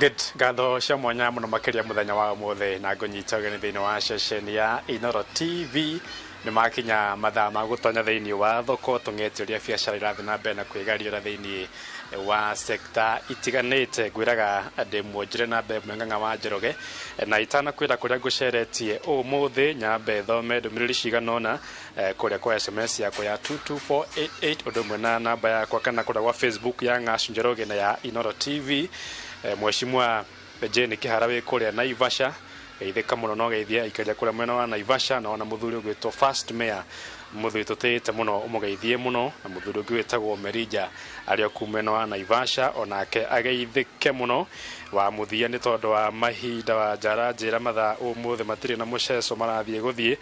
Good. Ngatho cia mwanya muno makiria muthenya wa umuthi na ngunyita ũgeni thĩinĩ wa ceceni ya Inooro TV. Nĩ makinya mathaa ma gũtonya thĩinĩ wa thoko tũng'ete ũrĩa biacara irathiĩ na mbere na kwĩgariũra thĩinĩ wa sekta itiganĩte. Ngwĩraga ndĩ muonjore na mbere mweng'ang'a wa Njoroge, na itanakwĩra kũrĩa ngũceretie ũmũthĩ, nyambe thome ndũmĩrĩri cigana ũna kũrĩa kwa SMS yakwa ya 22488, ũndũ ũmwe na namba yakwa kana kũrĩa gwa Facebook ya Ng'acu Njoroge na ya Inooro TV. Mheshimiwa Jane Kihara wĩ kũrĩa Naivasha, geithĩka mũno no geithie aikaria kũrĩa mwena wa Naivasha, na ona mũthuri ũgwĩtwo First Mayor, mũthuri tũtĩĩte mũno, ũmũgeithie mũno, na mũthuri ũngĩ wĩtagwo Merija arĩ o kuu mwena wa Naivasha, onake ageithĩke mũno. Wa mũthia nĩ tondũ wa mahinda wa njara njĩra mathaa ũmũthĩ matirĩ na mũceco marathiĩ gũthiĩ,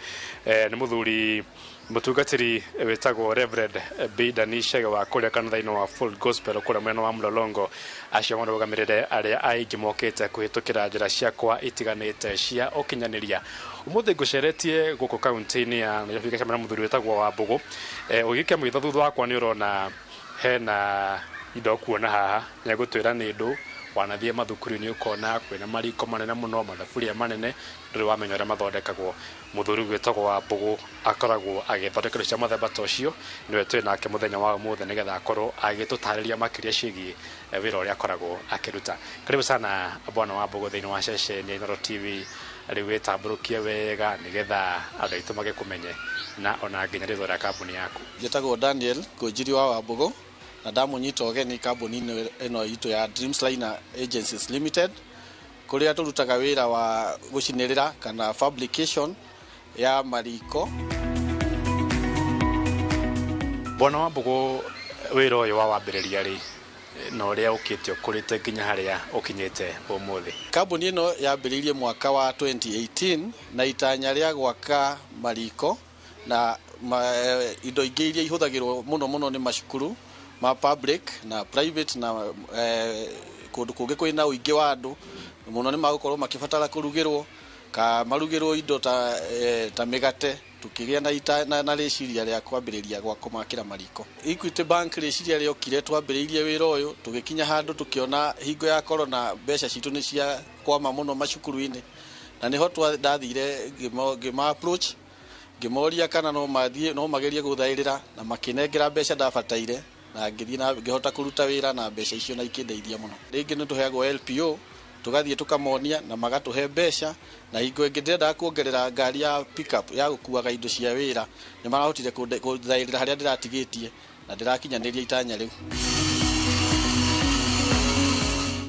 nĩ mũthuri mũtungatĩri wĩtagwo Reverend B Dani Chege wa kũrĩa kanitha-inĩ wa Full Gospel kũrĩa mwena wa Mlolongo, acio marũgamĩrĩre arĩa aingĩ mokĩte kũhĩtũkĩra njĩra ciakwa itiganĩte cia ũkinyanĩria. Ũmũthĩ ngũceretie gũkũ kaunti-inĩ ya Nairobi gacemania na mũthuri wĩtagwo Wambũgũ. Ũgĩkia maitho thutha wakwa nĩ ũrona hena indo kuona haha, nĩ egũtwĩra nĩ ndũ. Wanathiĩ mathukuru-inĩ ũkona kwĩna mariko manene mũno, mathaburia manene, ndũrĩ wamenya ũrĩa mathondekagwo. Mũthuri wĩtagwo Wambũgũ akoragwo agĩthondeka indo cia mũthemba ta ũcio, nĩwe twĩ nake mũthenya wa ũmũthĩ nĩgetha akorwo agĩtũtarĩria makĩria ciĩgiĩ wĩra ũrĩa akoragwo akĩruta. Karibu sana bwana Wambũgũ thĩinĩ wa ceceni ya Inooro TV. Rĩu wĩtambũrũkie wega nĩgetha andũ aitũ magĩkũmenye na ona nginya rĩtwa rĩa kambuni yaku. Njĩtagwo Daniel Ngũnjiri wa Wambũgũ na ndamũnyita ũgeni kambuni-inĩ ĩno itũ ya Dreams Liner Agencies Limited, kũrĩa tũrutaga wĩra wa gũcinĩrĩra kana fabrication ya mariko. Bwana Wambũgũ, wĩra ũyũ wa wambĩrĩria rĩ na ũrĩa ũkĩte ũkũrĩte nginya harĩa ũkinyĩte ũmũthĩ? Kambuni ĩno yambĩrĩirie mwaka wa 2018 na itanya rĩa gwaka mariko na indo ingĩ iria ihũthagĩrwo mũno mũno nĩ macukuru ma public na private na kũndũ kũngĩ kwĩna ũingĩ wa andũ mũno, nĩ magũkorwo makĩbatara kũrugĩrwo ka marugĩrwo indo ta mĩgate. Tukĩgĩa na rĩciria rĩa kwambĩrĩria gwa kũmakĩra mariko. Equity Bank rĩciria rĩokire twambĩrĩirie wĩra ũyũ, tũgĩkinya handũ tũkĩona hingo ya corona mbeca citũ nĩ cia kwama mũno macukuru-inĩ, na nĩho ndathire ngĩma approach ngĩmoria kana no mathiĩ no magerie gũthaĩrĩra, na makĩnengera mbeca ndabataire, na ngĩthiĩ na ngĩhota kũruta wĩra na mbeca icio na ikĩndeithia mũno. Rĩngĩ nĩ tũheagwo LPO, tũgathiĩ tũkamonia na magatũhe mbeca, na hingo ĩngĩ ndĩrendaga kuongerera ngari ya pickup ya gũkuaga indo cia wĩra, nĩ marahotire kũthaĩrĩra harĩa ndĩratigĩtie na ndĩrakinyanĩria itanya rĩu.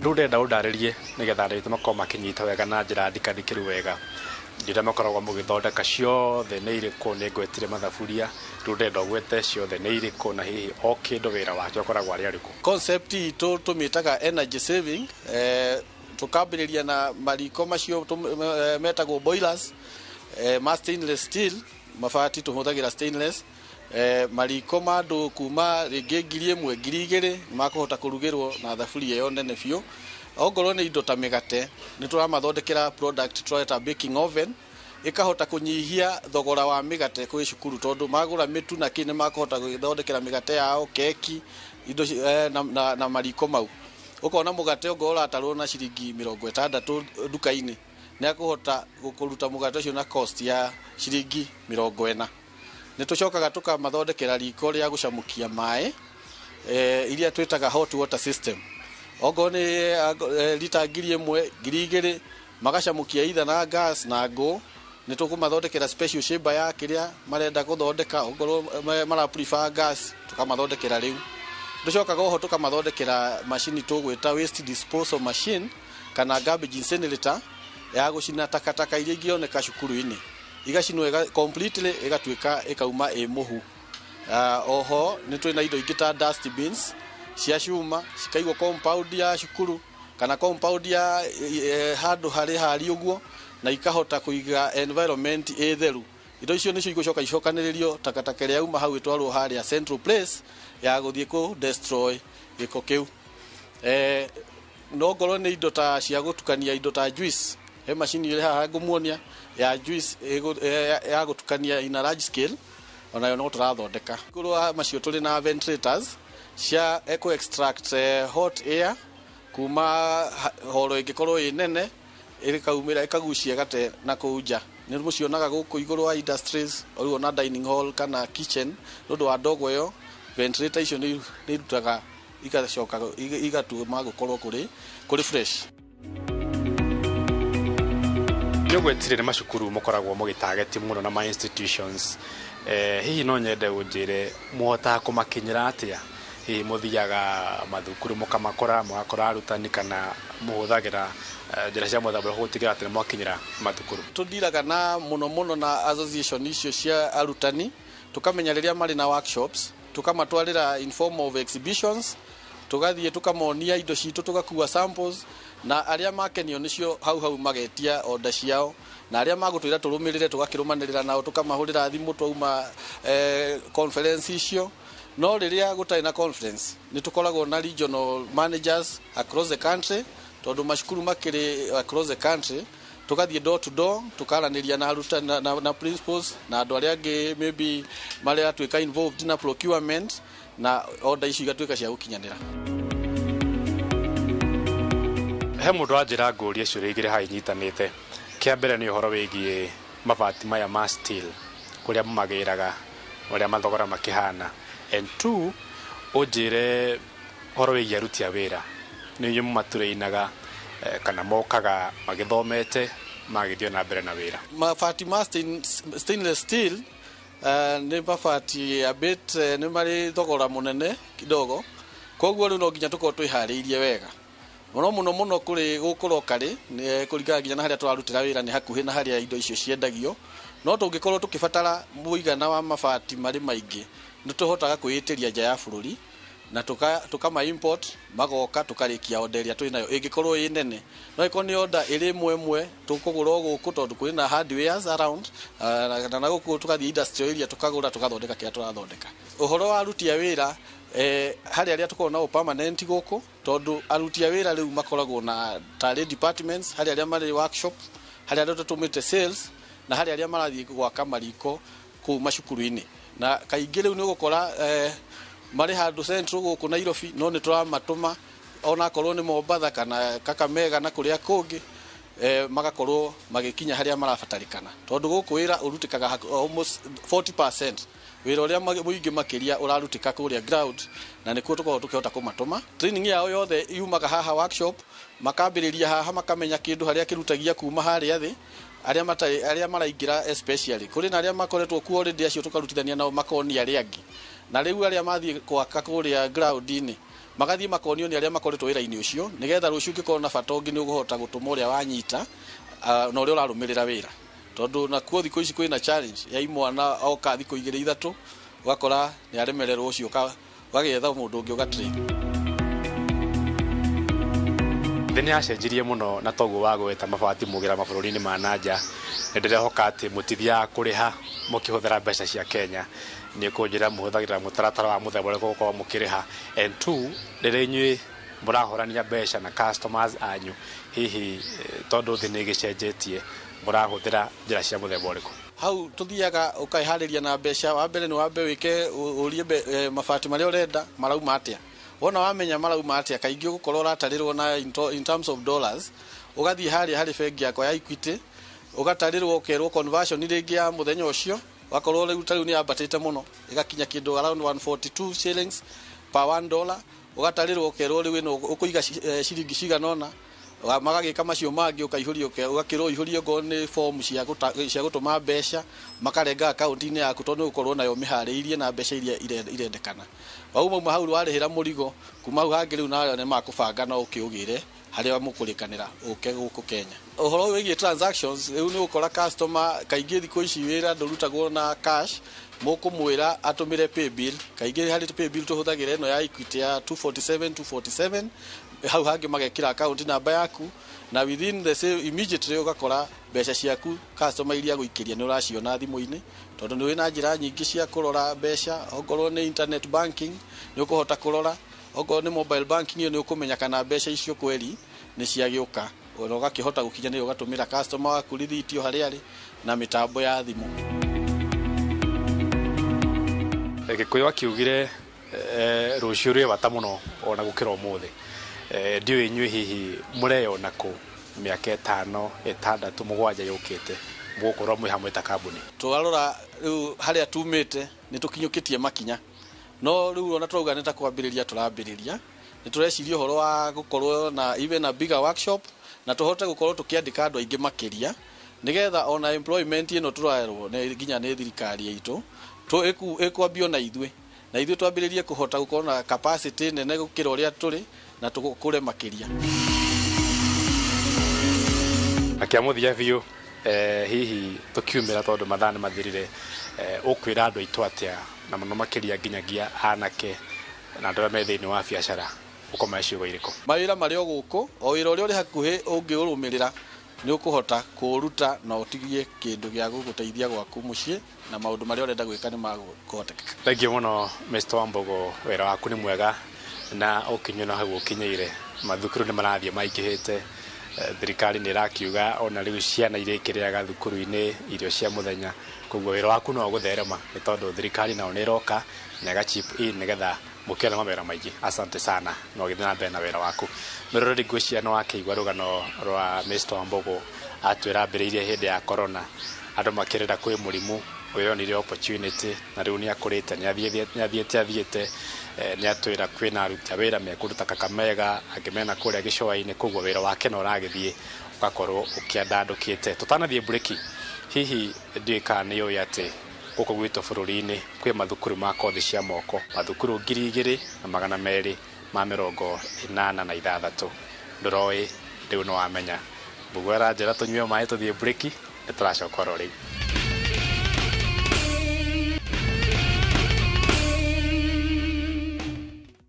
Rĩu ndĩrenda ũndarĩrie nĩgetha andũ aitũ makorwo makĩnyita wega na njĩra ndikandikĩru wega, indo iria makoragwo mũgĩthondeka ciothe nĩ irĩkũ? Nĩ ngwetire mathaburia, rĩu ndĩrenda ũgwete ciothe nĩ irĩkũ na hihi o kĩndũ wĩra wakĩo ũkoragwo arĩ arĩkũ. Concept itũ tũmĩtaga energy saving. Tukambĩrĩria na mariko macio metagwo boilers, ma stainless steel, mabati tũhũthagĩra stainless, mariko ma andũ kuma rĩngĩ 1000, 2000 makũhota kũrugĩrwo na thaburia ĩyo nene biũ. Ongorwo nĩ indo ta mĩgate, nĩ tũramathondekera product tũreta baking oven, ĩkahota kũnyihia thogora wa mĩgate kwĩ cukuru, tondũ magũra mĩtu na kĩ nĩ makũhota gwĩthondekera mĩgate yao, keki, indo na mariko mau. Ũkona mũgate ongorwo ũratarwo na ciringi 60 nduka-inĩ, nĩ akũhota kũruta mũgate ũcio na cost ya ciringi 40. Nĩ tũcokaga tũkamathondekera riko rĩa gũcamũkia maĩ, iria twĩtaga hot water system. Ongorwo nĩ lita 1000, 2000, magacamũkia either na gas na ngũ. Nĩ tũkũmathondekera special chamber ya kĩrĩa marenda gũthondeka, ongorwo mara prefer gas tũkamathondekera rĩu. Tũcokaga oho tũkamathondekera macini tũgwĩta waste disposal machine kana garbage incinerator ya gũcina takataka iria ingĩoneka cukuru-inĩ, igacinwo completely ĩgatuĩka ĩkauma ĩ mũhu. Oho nĩ twĩna indo ingĩ ta dustbins cia cuma cikaigwo compound ya cukuru kana compound ya handũ harĩ hari ũguo, na ikahota kũiga environment ĩ theru. Indo icio nĩcio igũcoka icokanĩrĩrio takataka ĩrĩa yauma hau ĩtwarwo harĩa central place ya gũthiĩ kũ destroy gĩko kĩu. No ngorwo nĩ indo ta cia gũtukania indo ta juice, he macini ĩrĩ haha ngũmuonia ya juice ya gũtukania in a large scale, onayo no tũrathondeka. Igũrũ wa macio tũrĩ na ventilators cia eco extract hot air Kuma horo ĩngĩkorwo ĩ nene, ĩkaumĩra ĩkagucia gate na kũu nja. Nĩ mũcionaga gũkũ igũrũ wa industries, rĩu ona dining hall kana kitchen, nĩ ũndũ wa ndogo ĩyo, ventilator icio nĩ irutaga, igacoka igatũma gũkorwo kũrĩ fresh. Nĩ ũgwetire nĩ macukuru mũkoragwo mũgĩtageti mũno na ma institutions. Hihi no nyende ũnjĩre mũhotaga kũmakinyĩra atĩa? Hihi mũthiaga mathukuru mũkamakora, mũgakora arutani, kana mũhũthagĩra njĩra cia mũthemba ũrĩkũ gũtigĩrĩra atĩ nĩ mwakinyĩra mathukuru? Tũndiraga na mũno mũno na association icio cia arutani, tũkamenya rĩrĩa marĩ na workshops, tũkamatwarĩra in form of exhibitions, tũgathiĩ tũkamonia indo citũ, tũgakua samples, na arĩa makenio nĩcio hau hau magetia order ciao, na arĩa magũtwĩra tũrũmĩrĩre tũgakĩrũmanĩrĩra nao, tũkamahũrĩra thimũ twauma conference icio. No rĩrĩa gũtarĩ na conference, nĩ tũkoragwo na regional managers across the country, tondũ macukuru makĩrĩ across the country. Tũgathiĩ door to door, tũkaranĩria na arutani na principals na andũ arĩa angĩ maybe marĩa tuĩka involved na procurement, na order icio igatuĩka cia gũkinyanĩra. He mũndũ wanjĩra ngũrie ciũria igĩrĩ haha inyitanĩte. Kĩa mbere nĩ ũhoro wĩgiĩ mabati maya ma steel, kũrĩa mũmagĩraga, ũrĩa mathogora makĩhana. And two, ũnjĩre ũhoro wĩgiĩ aruti a wĩra, nĩ inyuĩ mũmatũrĩinaga kana mokaga magĩthomete magĩthiĩ na mbere na wĩra? Mabati ma stainless steel nĩ mabati a bit nĩ marĩ thogora mũnene kidogo, koguo rĩu no nginya tũkorwo twĩharĩirie wega mũno mũno mũno kũrĩ gũkũ locally, nĩ kũringana nginya na harĩa tũrarutĩra wĩra, nĩ hakuhĩ na harĩa indo icio ciendagio. No tũngĩkorwo tũkĩbatara mũigana wa mabati marĩ maingĩ, nĩ tũhotaga kwĩĩtĩria nja ya bũrũri na tukama import, magoka, tukarĩkia order ĩrĩa twĩ nayo ĩngĩkorwo ĩ nene. No ĩkorwo nĩ order ĩrĩ ĩmwe ĩmwe, tũkũgũra o gũkũ tondũ kwĩ na hardwares around, na gũkũ tũgathiĩ industrial area, tũkagũra, tũgathondeka kĩrĩa tũrathondeka. Ũhoro wa aruti a wĩra, harĩ arĩa tũkoragwo nao permanent gũkũ, tondũ aruti a wĩra rĩu makoragwo na tarĩ departments, harĩ arĩa marĩ workshop, harĩ arĩa tũtũmĩte sales, na harĩ arĩa marathiĩ gwaka mariko kũu macukuru-inĩ. Na kaingĩ rĩu nĩ ũgũkora marĩ handũ central gũkũ Nairobi, no nĩ tũramatũma onakorwo nĩ Mombatha kana Kakamega na kũrĩa kũngĩ, magakorwo magĩkinya harĩa marabatarĩkana, tondũ gũkũ wĩra ũrutĩkaga almost 40%, wĩra ũrĩa mũingĩ makĩria ũrarutĩka kũrĩa ground, na nĩkuo tũkoragwo tũkĩhota kũmatũma. Training yao yothe yumaga haha workshop, makambĩrĩria haha, makamenya kĩndũ harĩa kĩrutagia kuma harĩa thĩ. Arĩa matarĩ, arĩa maraingĩra especially, kũrĩ na arĩa makoretwo kuo already, acio tũkarutithania nao makonia arĩa angĩ, na rĩu arĩa mathiĩ gwaka kũrĩa ground-inĩ magathiĩ makonio nĩ arĩa makoretwo wĩra-inĩ ũcio, nĩgetha rũciũ ũngĩkorwo na bata ũngĩ nĩ ũkũhota gũtũma ũrĩa wanyita na ũrĩa ũrarũmĩrĩra wĩra, tondũ nakuo thikũ ici kwĩna challenge ya imwana oka thikũ igĩrĩ ithatũ, ũgakora nĩ aremererwo, ũcio ũgagĩetha mũndũ ũngĩ ũgatrain. Thĩ nĩ yacenjirie mũno, na toguo wa gweta mabati mũgĩra mabũrũri-inĩ ma nanja, nĩ ndĩrehoka atĩ mũtithiaga kũrĩha mũkĩhũthĩra mbeca cia Kenya. Nĩ ũkũnjĩra mũhũthagĩra mũtaratara wa mũthemba ũrĩkũ gũkorwo mũkĩrĩha? And two, rĩrĩa inyuĩ mũrahũrania mbeca na customers anyu, hihi tondũ thĩ nĩ ĩgĩcenjetie, mũrahũthĩra njĩra cia mũthemba ũrĩkũ? Hau tũthiaga ũkeharĩria na mbeca. Wa mbere nĩ wambe wĩke ũrie mabati marĩa ũrenda marauma atĩa. Wona wamenya marauma atĩa, kaingĩ ũgũkorwo ũratarĩrwo na in terms of dollars, ũgathiĩ harĩa harĩ bengi yakwa ya Equity, ũgatarĩrwo, ũkerwo conversion rĩngĩ ya mũthenya ũcio, ũgakorwo rĩu ta rĩu nĩ yambatĩte mũno ĩgakinya kĩndũ around 142 shillings per $1, ũgatarĩrwo, ũkerwo rĩu ĩno ũkũiga ciringi cigana ũna, magagĩka macio mangĩ, ũkaihũria, ũgakĩrwo ũihũrie okorwo nĩ form cia gũtũma mbeca, makarenga akaunti-inĩ yaku tondũ nĩ ũgũkorwo nayo mĩharĩirie na mbeca iria irendekana. Wauma hau warĩhĩra mũrigo, kuma hau hangĩ rĩu nayo nĩ makũbanga no ũkĩũgĩre harĩa mũkũrĩkanĩra ũke gũkũ Kenya. Ũhoro wĩgiĩ transactions, rĩu nĩ ũgũkora customer kaingĩ thikũ ici wĩra ndũrutagwo na cash, mũkũmwĩra atũmĩre paybill. Kaingĩ harĩ paybill tũhũthagĩra ĩno ya Equity ya 247 247, hau hangĩ magekĩra account namba yaku, na within the same immediately ũgakora mbeca ciaku customer iria gũikĩria nĩ ũraciona thimũ-inĩ, tondũ nĩ wĩna njĩra nyingĩ cia kũrora mbeca. Okorwo nĩ internet banking nĩ ũkũhota kũrora, okorwo nĩ mobile banking ĩyo nĩ ũkũmenya kana mbeca icio kweri nĩ ciagĩũka, na ũgakĩhota gũkinyanĩria, ũgatũmĩra customer waku rithiti o harĩa arĩ na mĩtambo ya thimũ. Gĩkũyũ akiugire rũciũ rwĩ bata mũno ona gũkĩra ũmũthĩ. Ndiũĩ inyuĩ hihi mũreyona kũ mĩaka 5, 6, 7 yũkĩte mũgũkorwo mwĩ hamwe ta kambuni? Twarora rĩu harĩa tumĩte nĩ tũkinyũkĩtie makinya, no rĩu ona tũrauga nĩ ta kwambĩrĩria tũrambĩrĩria. Nĩ tũreciria ũhoro wa gũkorwo na even a bigger workshop, na tũhote gũkorwo tũkĩandĩka andũ aingĩ makĩria, nĩgetha ona employment ĩno tũraerwo nĩ nginya nĩ thirikari itũ ĩkwambio na ithuĩ, na ithuĩ twambĩrĩrie kũhota gũkorwo na capacity nene gũkĩra ũrĩa tũrĩ, na tũkũre makĩria. Na kĩa mũthia biũ, hihi tũkiumĩra tondũ mathaa nĩ mathirire, ũkwĩra andũ aitũ atĩa, na mũno makĩria nginyagia anake na andũ arĩa me thĩinĩ wa biacara, ũkũmahe ciugo irĩkũ? Mawĩra marĩ o gũkũ, o wĩra ũrĩa ũrĩ hakuhĩ ũngĩũrũmĩrĩra nĩ ũkũhota kũũruta na ũtigie kĩndũ gĩa gũgũteithia gwaku mũciĩ, na maũndũ marĩa ũrenda gwĩka nĩ makũhotekeka. Thank you mũno Mr. Wambugu, wĩra waku nĩ mwega na ũkinyũ na hau ũkinyĩire. Mathukuru nĩ marathiĩ maingĩhĩte, thirikari nĩ ĩrakiuga ona rĩu ciana irĩkĩrĩaga thukuru-inĩ irio cia mũthenya, koguo wĩra waku no ũgũtherema nĩ tondũ thirikari nayo nĩ ĩroka na ĩga chip in nĩgetha mũkĩone mawĩra maingĩ. Asante sana na ũgĩthiĩ na mbere na wĩra waku. Mwĩroreri, ngwĩciria nĩ wakĩigua rũgano rwa Mr. Wambugu, atwĩra ambĩrĩirie hĩndĩ ya corona, andũ makĩrĩra kwĩ mũrimũ ũyonire opportunity, na rĩu nĩ akũrĩte, nĩ athiĩte, nĩ atwĩra kwĩna aruti a wĩra mekũruta Kakamega, angĩ mena kũrĩa gĩcũa-inĩ, koguo wĩra wake no ũragĩthiĩ ũgakorwo ũkĩandandũkĩte. Tũtanathiĩ mburĩki, hihi ndiũĩ kana nĩ ũĩ atĩ gũkũ gwitũ bũrũri-inĩ kwĩ mathukuru ma kothi cia moko, mathukuru 2286. Ndũroĩ, rĩu nĩ wamenya. Mbũgũ aranjĩra tũnyue maĩ tũthiĩ mburĩki, nĩ tũracoka oro rĩu.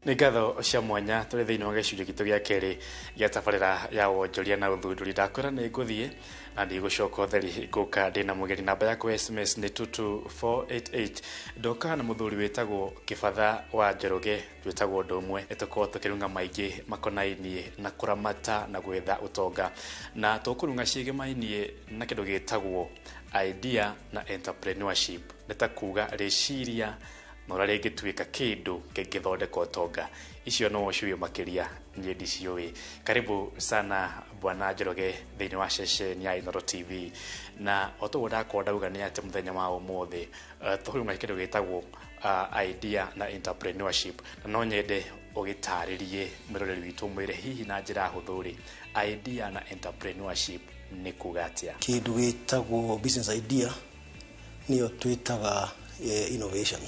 Nĩ ngatho cia mwanya tũrĩ thĩinĩ wa gĩcunjĩ gitũ gĩa kerĩ gĩa tabarĩra ya wonjoria na ũthundũri. Ndakwĩra nĩ ngũthiĩ na ndigũcoka ũtheri, ngũka ndĩna mũgeni. Namba yakwa ya SMS nĩ 22488. Ndoka na mũthuri wĩtagwo Kĩbatha wa Njoroge, twĩtagwo ũndũ ũmwe, nĩ tũkorwo tũkĩrunga maingĩ makonainie na kũramata na gwetha ũtonga, na tũkũrunga ciĩgĩmainie na kĩndũ gĩtagwo idea na entrepreneurship, nĩ ta kuga rĩciria na ũrĩa rĩngĩtuĩka kĩndũ kĩngĩthondeka ũtonga. Icio no ũciũĩ makĩria, niĩ ndiciũĩ. Karibu sana Bwana Njoroge thĩinĩ wa ceceni ya Inooro TV. Na o toguo ndakorwo ndauga nĩ atĩ mũthenya wa ũmũthĩ tũkũrunga kĩndũ gĩtagwo idea na entrepreneurship, na no nyende ũgĩtarĩrie mwĩroreri witũ, mwĩre hihi na njĩra hũthũ rĩ, idea na entrepreneurship nĩ kuga atĩa? Kĩndũ gĩtagwo business idea nĩyo twĩtaga innovation,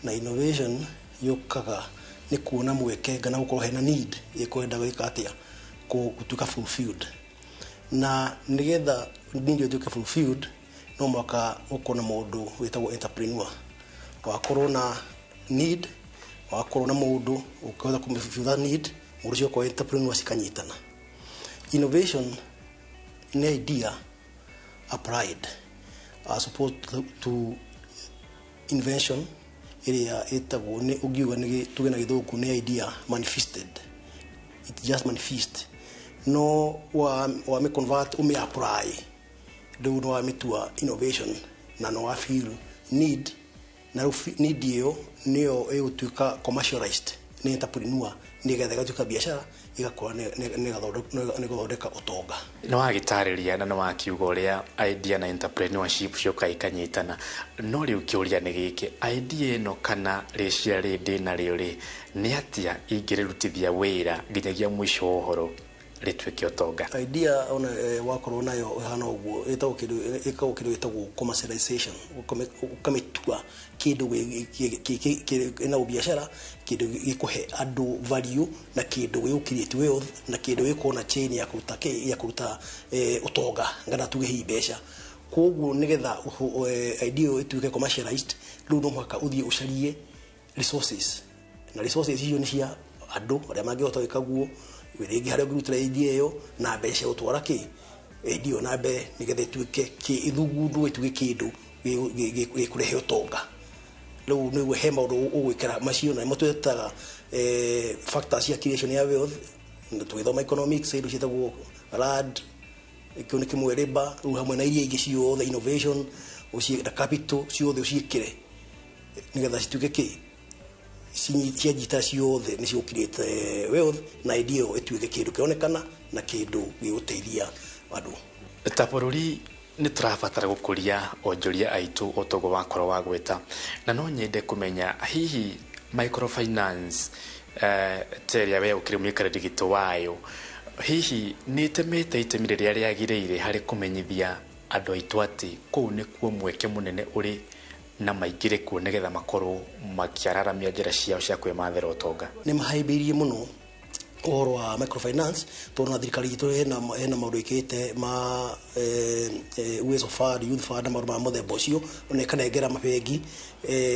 na innovation yũkaga nĩ kuona mweke kana gũkorwo hena need ĩkwenda gwĩka atĩa, gũtuĩka fulfilled. Na nĩgetha need ĩyo ĩtuĩke fulfilled, no mũhaka ũkorwo na mũndũ wĩtagwo entrepreneur, wakorwo na need, wakorwo na mũndũ ũkĩhota kũ fulfill that need, mũndũ ũcio akorwo entrepreneur, cikanyitana. Innovation nĩ idea applied as opposed to invention ĩrĩa ĩtagwo nĩ ũngiuga nĩ tuge na gĩthũngũ nĩ idea manifested, it just manifest, no wa me convert, ume apply, rĩu no wamĩtua innovation, na no wa feel need, na rĩu need ĩyo nĩyo ĩgũtuĩka commercialized nĩ entrepreneur, nĩgetha ĩgatuĩka biacara, ĩgakũra, nĩ gũthondeka ũtonga. Nĩ wagĩtarĩria na nĩ wakiuga ũrĩa idea na entrepreneurship cioka ikanyitana, no rĩu kĩũria nĩ gĩkĩ, idea ĩno kana rĩciria rĩrĩ ndĩnarĩo rĩ, nĩ atĩa ingĩrĩrutithia wĩra nginyagia mũico wa ũhoro rĩtuĩke ũtonga? Idea ona wakorwo nayo ĩhana ũguo, ĩtagwo kĩndũ, ĩkagwo kĩndũ gĩtagwo commercialization, ũkamĩtua kĩndũ ĩna ũbiacara, kĩndũ gĩkũhe andũ value, na kĩndũ gĩgũ create wealth, na kĩndũ gĩkorwo na chain ya kũruta kĩ, ya kũruta ũtonga, kana tuge hihi mbeca. Koguo nĩgetha idea ĩyo ĩtuĩke commercialized, rĩu no mũhaka ũthiĩ ũcarie resources, na resources icio nĩ cia andũ arĩa mangĩhota gwĩka guo, rĩngĩ harĩa ũngĩrutĩra idea ĩyo, na mbeca cia gũtwara kĩ idea ĩyo na mbere, nĩgetha ĩtuĩke ĩthugundwo, ĩtuĩke kĩndũ gĩkũrehe ũtonga. Rĩu nĩguo he maũndũ ũgwĩkĩra macio, na nĩmo twĩtaga factors cia creation ya wealth. Na tũgĩthoma economics, indo ciĩtagwo RAD, kĩu nĩ kĩmwe, labor, rĩu hamwe na iria ingĩ ciothe, innovation na capital, ciothe ũciĩkĩre nĩgetha cituĩke kĩ Cianjita ciothe nĩ cigũcreate wealth na idea ĩyo ĩtuĩke kĩndũ kĩronekana na kĩndũ gĩgũteithia andũ. Ta bũrũri nĩ tũrabatara gũkũria onjoria aitũ o toguo wakorwo wa gwĩta, na no nyende kũmenya hihi microfinance ta ĩrĩa we ũkĩrĩ mũikarĩri gĩtĩ wayo, hihi nĩ ĩtemete itemi rĩrĩa rĩagĩrĩire harĩ kũmenyithia andũ aitũ atĩ kũu nĩkuo mweke mũnene ũrĩ na maingĩre kuo nĩgetha makorwo makĩararamia njĩra ciao cia kwĩmathĩra ũtonga? Nĩ mahĩmbĩirie mũno ũhoro wa microfinance, tondũ na thirikari itũ hena maũndũ ĩkĩte ma Uwezo Fund, Youth Fund na maũndũ ma mũthemba ũcio, ona ĩkanengera mabengi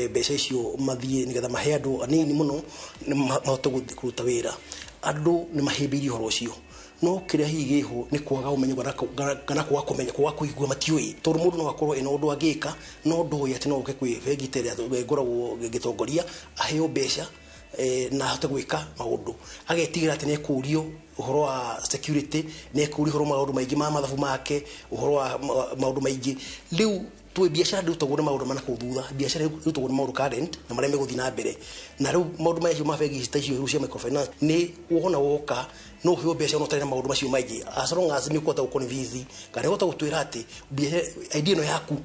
mbeca icio mathiĩ nĩgetha mahe andũ anini mũno mahote kũruta wĩra. Andũ nĩ mahĩmbĩirie ũhoro ũcio, no kĩrĩa hihi gĩho nĩ kwaga ũmenyo kana kwaga kũmenya, kwaga kũigua, matiũĩ, tondũ mũndũ no akorwo ena ũndũ angĩka no ndoĩ atĩ no ũke kwĩ bengi ta ĩrĩa ngoragwo ngĩtongoria aheo mbeca na ahote gwĩka maũndũ. Agetigĩra atĩ nĩ ekũrio ũhoro wa security, nĩ ekũrio ũhoro maũndũ maingĩ ma mathabu make, ũhoro wa maũndũ maingĩ. Rĩu twĩ biacara ndĩrutagwo nĩ maũndũ mana kũu thutha, biacara ĩrutagwo nĩ maũndũ current na marĩa megũthiĩ na mbere. Na rĩu maũndũ macio ma bengi ta icio rĩu cia microfinance nĩ wona woka no ũheo mbeca ona ũtarĩ na maũndũ macio maingĩ, as long as nĩ ũkũhota gũconvince kana nĩ ũkũhota gũtwĩra atĩ idea ĩno yaku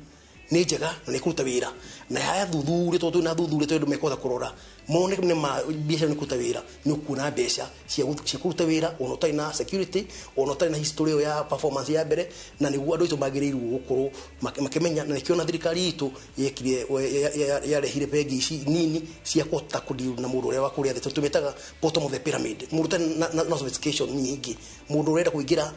nĩ njega na nĩ ĩkũruta wĩra, na haya thuthuria, tondũ twĩna thuthuria, tondũ mekũhota kũrora mone nĩ ma biacara nĩ kũruta wĩra, nĩ ũkuona mbeca cia kũruta wĩra ona ũtarĩ na security, ona ũtarĩ na history ĩyo ya performance ya mbere. Na nĩguo andũ aitũ magĩrĩirwo gũkorwo makĩmenya, na nĩkĩo na thirikari itũ yekire yarehire bengi ici nini cia kũhota kũdeal na mũndũ ũrĩa wa kũrĩa thĩ, tondũ tũmĩtaga bottom of the pyramid, mũndũ ũtarĩ na sophistication nyingĩ, mũndũ ũrenda kũingĩra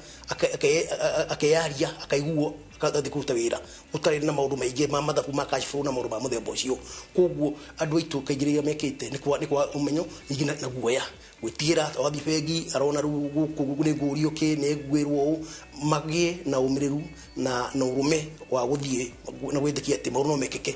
akeyaria akaiguo agathiĩ kũruta wĩra ũtarĩ na maũndũ maingĩ ma mathabu ma cash flow na maũndũ ma mũthemba ũcio. Koguo andũ aitũ kaingĩ rĩrĩa mekĩte nĩ kwa ũmenyo ningĩ na guoya gwĩtigĩra wathiĩ bengi arona rĩu gũkũ nĩ ngũrio kĩ nĩ ngwĩrwo ũũ, magĩe na ũmĩrĩru na ũrũme wa gũthiĩ na gwĩtĩkia atĩ maũndũ no mekĩke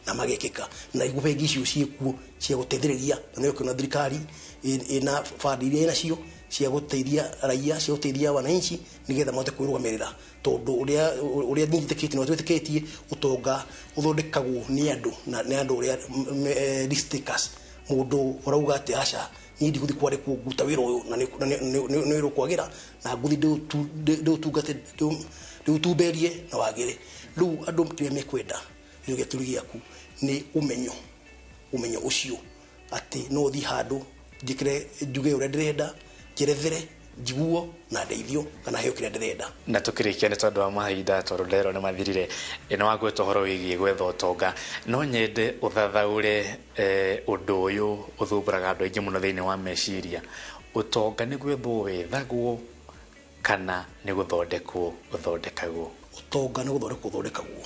na magekĩka. Na nĩguo bengi icio ciĩkuo cia gũteithĩrĩria, na nĩyo ũkĩona thirikari ĩna bandi iria ĩnacio cia gũteithia raia, cia gũteithia wananchi nĩgetha mahote kwĩrũgamĩrĩra, tondũ ũrĩa nyitĩkĩtie na twĩtĩkĩtie ũtonga ũthondekagwo nĩ andũ na nĩ andũ ũrĩa risk takers. Mũndũ ũrauga atĩ aca, niĩ ndigũthiĩ kwandĩkwo, nguruta wĩra ũyũ na nĩ wĩra ũkwagĩra na ngũthiĩ ndĩũtungate ndĩũtumberie na wagĩre. Rĩu andũ kĩrĩa mekwenda nĩ gĩturi gĩaku nĩ ũmenyo, ũmenyo ũcio atĩ no ũthiĩ handũ njĩkĩre njuge ũrĩa ndĩrenda, njerethere, njiguo na ndeithio kana heo kĩrĩa ndĩrenda. Na tukĩrĩkia nĩ tondũ wa mahinda, tondũ nderwo nĩ mathirire, nĩ wagweta ũhoro wĩgiĩ gwetha ũtonga, no nyende ũthathaũre ũndũ ũyũ ũthumbũraga andũ aingĩ mũno thĩinĩ wa meciria: ũtonga nĩ gwethwo wethagwo kana nĩ gũthondekwo ũthondekagwo? Ũtonga nĩ gũthondekwo ũthondekagwo,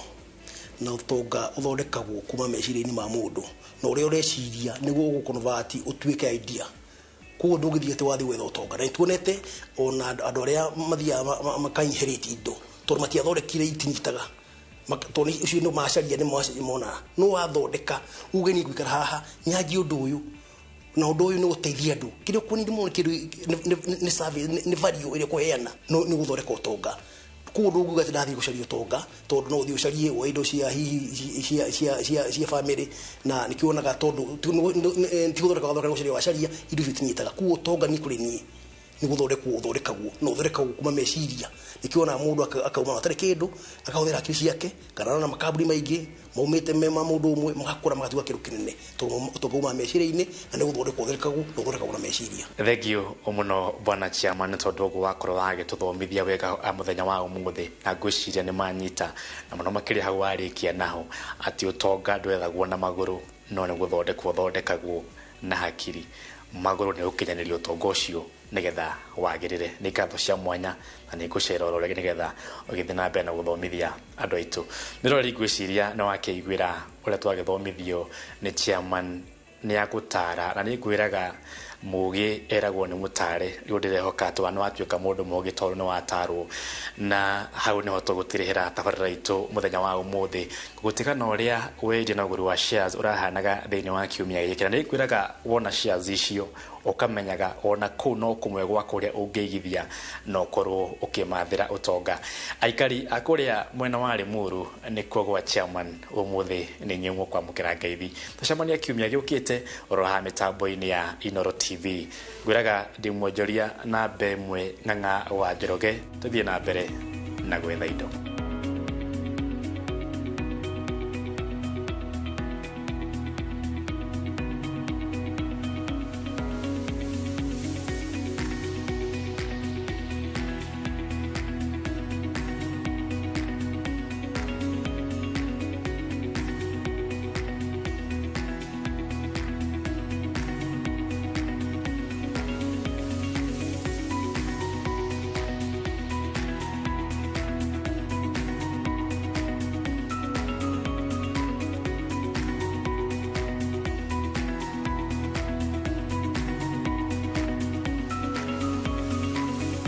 na ũtonga ũthondekagwo kuma meciria-inĩ ma mũndũ na ũrĩa ũreciria nĩguo ũgũconvert ũtuĩke idea. Koguo ndũngĩthiĩ atĩ wathiĩ gwetha ũtonga, na nĩtuonete ona andũ arĩa mathiaga makainherit indo tondũ matiathondekire itinyitaga, tondũ ũcio nĩ macaria nĩ monaga no wathondeka uge niĩ ngũikara haha nyanjie ũndũ ũyũ na ũndũ ũyũ nĩ gũteithia andũ, kĩrĩa ũkuonire mũno kĩndũ nĩ service, nĩ value ĩrĩa ũkũheana, no nĩ gũthondeka ũtonga. Koguo ndũngiuga atĩ ndathiĩ gũcaria ũtonga, tondũ no ũthiĩ ũcarie woe indo cia hihi cia family, na nĩkĩo wonaga tondũ ti gũthondeka wathondeka, gũcaria wacaria indo icio itinyitaga. Koguo ũtonga niĩ kũrĩ niĩ nĩ gũthondekwo ũthondekagwo, na ũthondekagwo kuma meciria. Nĩkĩo wonaga mũndũ akauma atarĩ kĩndũ akahũthĩra hakiri ciake, kana ona makambuni maingĩ maumĩte me ma mũndũ ũmwe magakũra magatuĩka kĩndũ kĩnene, tondũ ũtonga umaga meciria-inĩ na nĩ gũthondekwo ũthondekagwo na ũthondekagwo na meciria. Thengio mũno bwana chairman, nĩ tondũ ũguo wakorwo wagĩtũthomithia wega mũthenya wa ũmũthĩ, na ngwĩciria nĩ manyita na mũno makĩria hau warĩkia naho atĩ ũtonga ndwethagwo na magũrũ no nĩ gũthondekwo ũthondekagwo na hakiri. Magũrũ nĩ gũkinyanĩria ũtonga ũcio nĩgetha wagĩrĩre. Nĩ ngatho cia mwanya na nĩ ngũcera oro rĩngĩ nĩgetha ũgĩthiĩ na mbere na gũthomithia andũ aitũ. Mĩrori, ngwĩciria nĩ wakĩiguĩra ũrĩa twagĩthomithio nĩ chairman, nĩ agũtara na nĩ ngwĩraga Mũgĩ eragwo nĩ mũtare. Rĩu ndĩrehoka atĩ wa nĩ watuĩka mũndũ mũgĩ tondũ nĩ watarwo. Na hau nĩho tũgũtirĩhĩra tabarĩra itũ mũthenya wa ũmũthĩ, gũtigana ũrĩa wendia na ũgũri wa shares ũrahanaga thĩinĩ wa kiumia gĩkĩ. Na nĩngwĩraga wona shares icio ũkamenyaga ona kũu no kũmwe gwa kũrĩa ũngĩigithia na ũkorwo ũkĩmathĩra ũtonga. Aikari a kũrĩa mwena wa Limuru nĩkuo gwa chairman ũmũthĩ nĩ inyuĩ mũkwamũkĩra ngeithi. Tũcemania kiumia gĩũkĩte oro haha mĩtambo-inĩ ya Inooro TV. Ngwĩraga ndĩ mwonjoria na mbe ĩmwe Ng'ang'a wa Njoroge, tũthiĩ na mbere na gwetha indo.